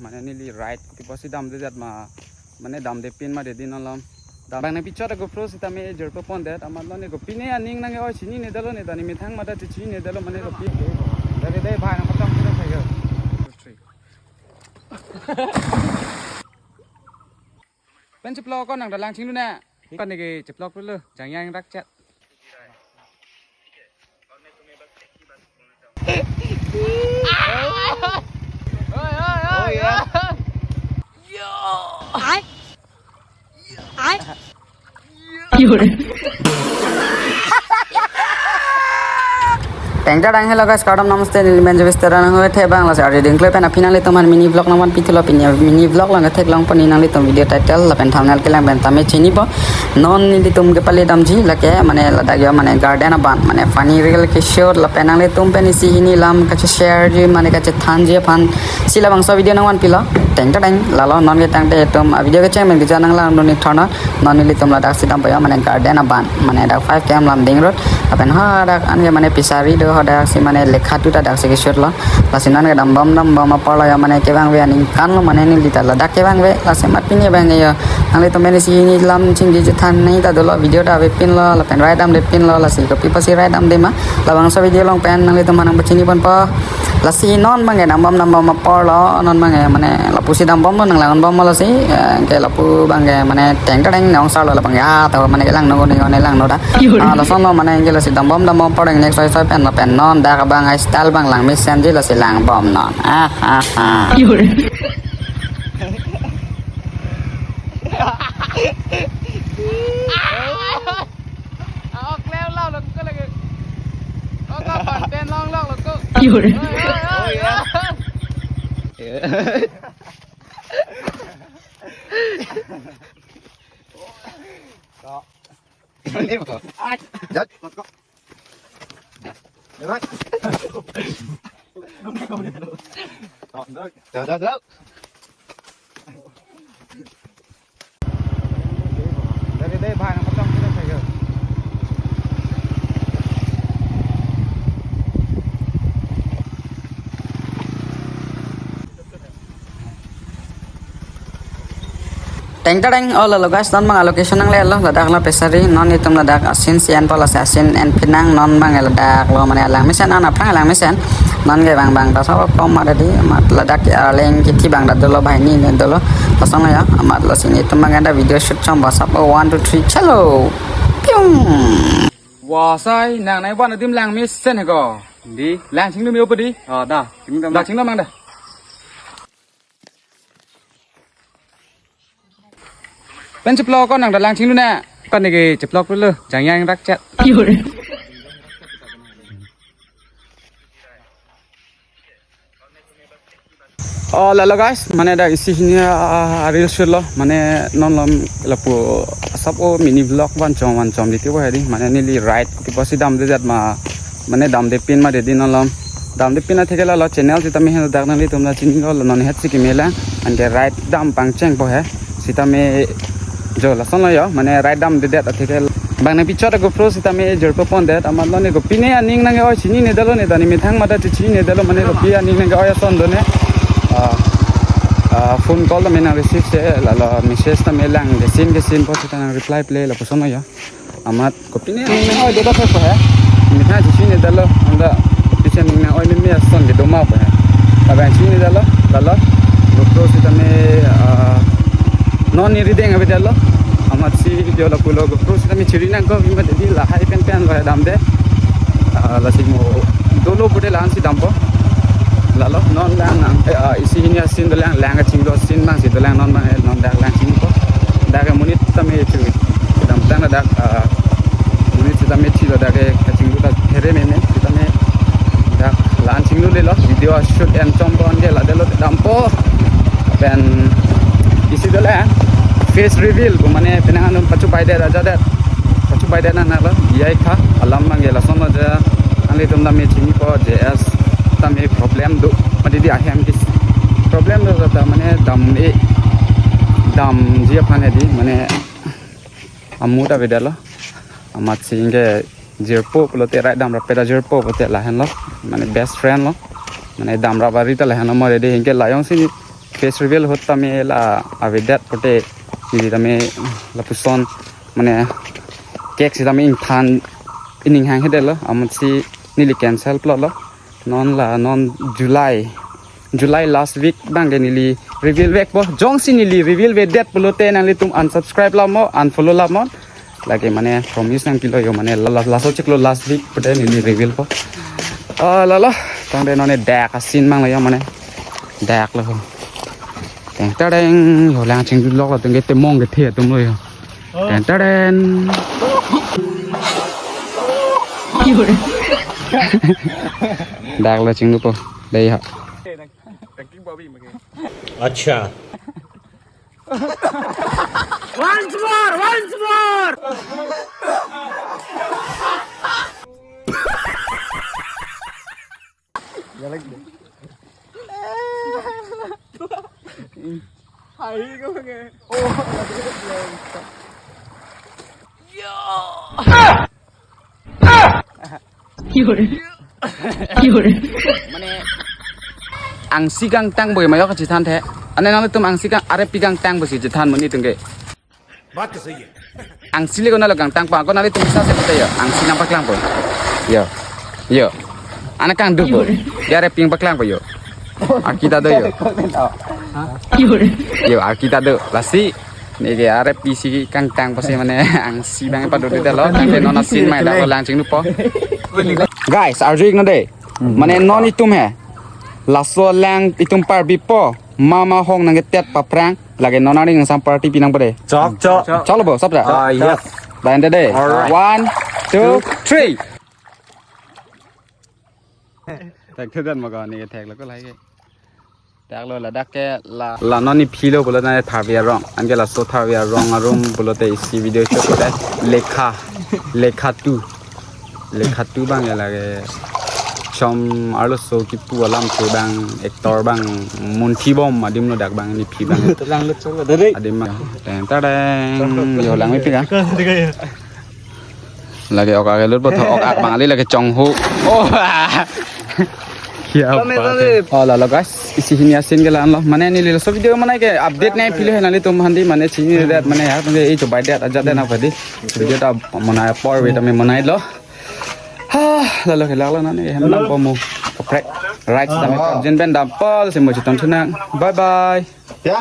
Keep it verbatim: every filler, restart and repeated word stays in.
Mane neli ride kopi pusi damdedet ma, mane damde pin ma dedi non alam. Dam bang nangpichot GoPro sitame jirpo pondet, amat lo ne kopine aning nang-oi chininedetlo ne, ta ne methang mate chichinedetlo mane kopi. Dari dei bhai nangpacham sila sayo. Two, three. Pen cheplok ko nang dalang chinglu na. Kan ne ke cheplok lu, jangyang rak chat. Tengta dang, hello guys, kardom, namaste, neli men Jovis Terang nang hui thebang lasi ardi dingkle pen aphi nanglitum aphan mini vlog nangvan pithulo. Pini mini vlog along theklong pon nanglitum video title lapen thumbnail kelang pen tame chinipo. Non nelitum kepale damji lake mane ladak yo mane garden aban mane funny reel kechot lapen nanglitum pen isi hini alam kache-share ji mane kachethanji aphan si labangso video nangvan pilo. Tengta dang, lalo non ketang te itum a video kecheng pen keja nanglang dun ik thornon. Non nelitum ladak si dampo yo mane garden aban mane dak five K M Lumding Road. Lapen hadak an ke mane fishery do, hadak si mane lekha tu ta dak si kechotlo. Lasi non ke dambom dambom apor lo yo mane kevangve aningkan lo mane neli ta ladak kevangve. Lasi amat pini abang yo nanglitum pen isi hini alam chingki chethan nangji ta dolo, video ta avepinlo lapen ride damdepinlo, lasi kopi pusi ride damde ma labangso video along pen nanglitum aphan nangpachini ponpo. Lasi non abang ke dambom dambom apor lo, non abang ke mane lapusi dambomlo, nanglang-onbomlo lasi, eh, ke lapu abang ke mane tengta dang nong sar lo labang ya, ta mane kelangno ne ne langno da. Ah, lason lo mane ke lasi dambom dambom apor dang next soi soi pen lo pen non dak abang ai style abang langmesenji lasi langbomnon. Ah, ah, ah. Ako klem lang lang ko lagi. Ako pang ten lang lang lang ko. Yun. Oy, oy, oy, oy. Ini po. Jat, mat ko. Jat. Jat, jat, jat. Dari dei bhai nangpacham sila sayo. Tengta dang, oh lalo guys, non abang location nanglelo, ladak lo fishery, non itum ladak asin si enpo lasi asin enpinang, non abang ladak lo mane langmesen an aphrang langmesen. Non ke bang bang ta sabo kom ada di, amat ladak ke arleng kithi bang ta dolo, bhai ni ne dolo. Kosong ya, amat lasi nelitum bang ada video shoot chom ba sabo one, two, three, chalo. Piung. Wah, sai, nang nai wan adim langmesen he ko. Di, lang chinglu me-o pa di. Oh, da. Chinglu da. Da chinglu mang da. Pen cheplok ko nang dalang chinglu na. Kan ne ke cheplok lu, jangyang rak chat. Oh, lalo guys, mane dak isi hini a, a, a reel shoot lo, mane non alam lapu sabo mini vlog van chom van chom diti bo hedi, mane neli ride kopi pusi damdedet ma, mane damde pin ma dedi non alam, damde pin atheke lalo channel sitame hin dak nanglitum ta chinilo, non het si kemelang, anke ride dam pangchengpo he, sitame jo lason lo yo, mane ride damdedet atheke bang nangpichot GoPro sitame jirpo pondet, amat lo ne kopine aning nang-oi chininedetlo ne, ta ne methang mate chichinedetlo, mane kopi aning nang-oi ason do ne. Ah, ah, phone call tame nang receive se, lalo message tame lang kesin kesin po sita nang reply ple lapuson lo yo. Amat kopine aning nang-oi dedet he po he. Methang chichinedetlo, anta kopisi aning nang-oi meme ason kedo ma po he. Labang chinedetlo, lalo GoPro sitame, ah, non ne rideng avedetlo. Amat si video lapu lo GoPro sitame chiri nangkok, ima dedi lahai pen pen lo damde. Ah, lasi mo dolo pute la-an si dampo. Lalo non lang nang, eh, ah, isi hini asin dolang, lang kachinglu asin bang si dolang, non bang, eh, non dak lang chingpo. Dak monit tame chu dam tang dak, ah, monit sitame chilo dak ke kachinglu ta phere meme sitame dak la-an chinglu lelo, video shoot en chom bon ke la delo dampo. Pen isi dolang face reveal ko mane penang anum pachu bai de raja de. Pachu bai de na na lo, yai kha, alam bang ke lason lo ja, nanglitum tame chinipo J S tame problem do, mane di ahem kis problem do ta mane dam e, damji aphan hedi, mane amu ta avedetlo, amat si anke jirpo pulote ride damrap ta jirpo pulote lahenlo, mane best friend lo, mane damrap ari ta lahenlo, mo dedi anke la-an si Face reveal ahut tame la avedet pute neli tame lapuson mane cake si tame ingthan ining hang hedetlo, amatsi neli cancel plotlo. Non la non July, July last week abang ke neli reveal vekpo. Jongsi neli reveal vedet pulote nanglitum unsubscribe lamo, unfollow lamo. Lake mane promise nangpilo yo, mane la-, la-, laso chiklo last week pute neli reveal po. Ah, lalo, tangte non ne dak asin abang lo yo mane. Dak lo. Teng tadeng, yo lang chingdulok lo teng ke temong kethe atum lo yo. Teng tadeng. Dak lo chingdupo. Dei ha. अच्छा। Once more, once more. Mane angsi kangtang boi mayok chethan the. Ane nangtum angsi kang, arep pi kangtang pusi chethan monit atum ke. बात तो सही है। Angsi le konatlo kangtangpo, ako nanglitum bisa se pute yo. Angsi nangpaklangpo. Yo. Yo. Anak kangdukpo. Dia arep pi paklangpo yo. Arki ta do yo. Yo, arki ta do. Lasi neke arep pi si kangtang pusi mane angsi abang padu detlo. Tangte non asin abang dak lang chingdupo. Guys, arju-ik non dei. Mane non itum he. Laso lang itum parbipo. Mama hong nangketet paphrang. Lake non aning sang party pi nangpo dei. Chok, chok. Choklo bo, sapra? Ah, yes. Lain dei. Alright. One, two, three. Thek thedan maka neke theklo ko lahai ke. Theklo ladak ke la. La non ne philo pulo na tharve arong. Anke laso tharve arong arum pulote isi video shoot pulote Lekha. Lekha two. Lekha two abang ya lake. Chom arloso kipu alam ke abang actor abang munthi bom adim lo dak abang ne phi abang. Langlut choklo dei. Adim abang. Teng tadeng. Yo lang mepik ah. Lake ok ak lut bot ok ak abang ali lake chonghu. Oh. Kya baat hai. Oh, lalo guys, isi hini asin ke lanlo. Mane neli laso video mane ke update nangpilo he nanglitum aphan dei mane chinidet mane ya, mane ei chubai det ajat det nangpadi. Video ta mane apor wait ami mane lo. Ha, lalo ke lalo nane hem nangpo mo. Kaprek. Right, tame kap jin pen dampal si mo chetong thunang. Bye bye. Ya?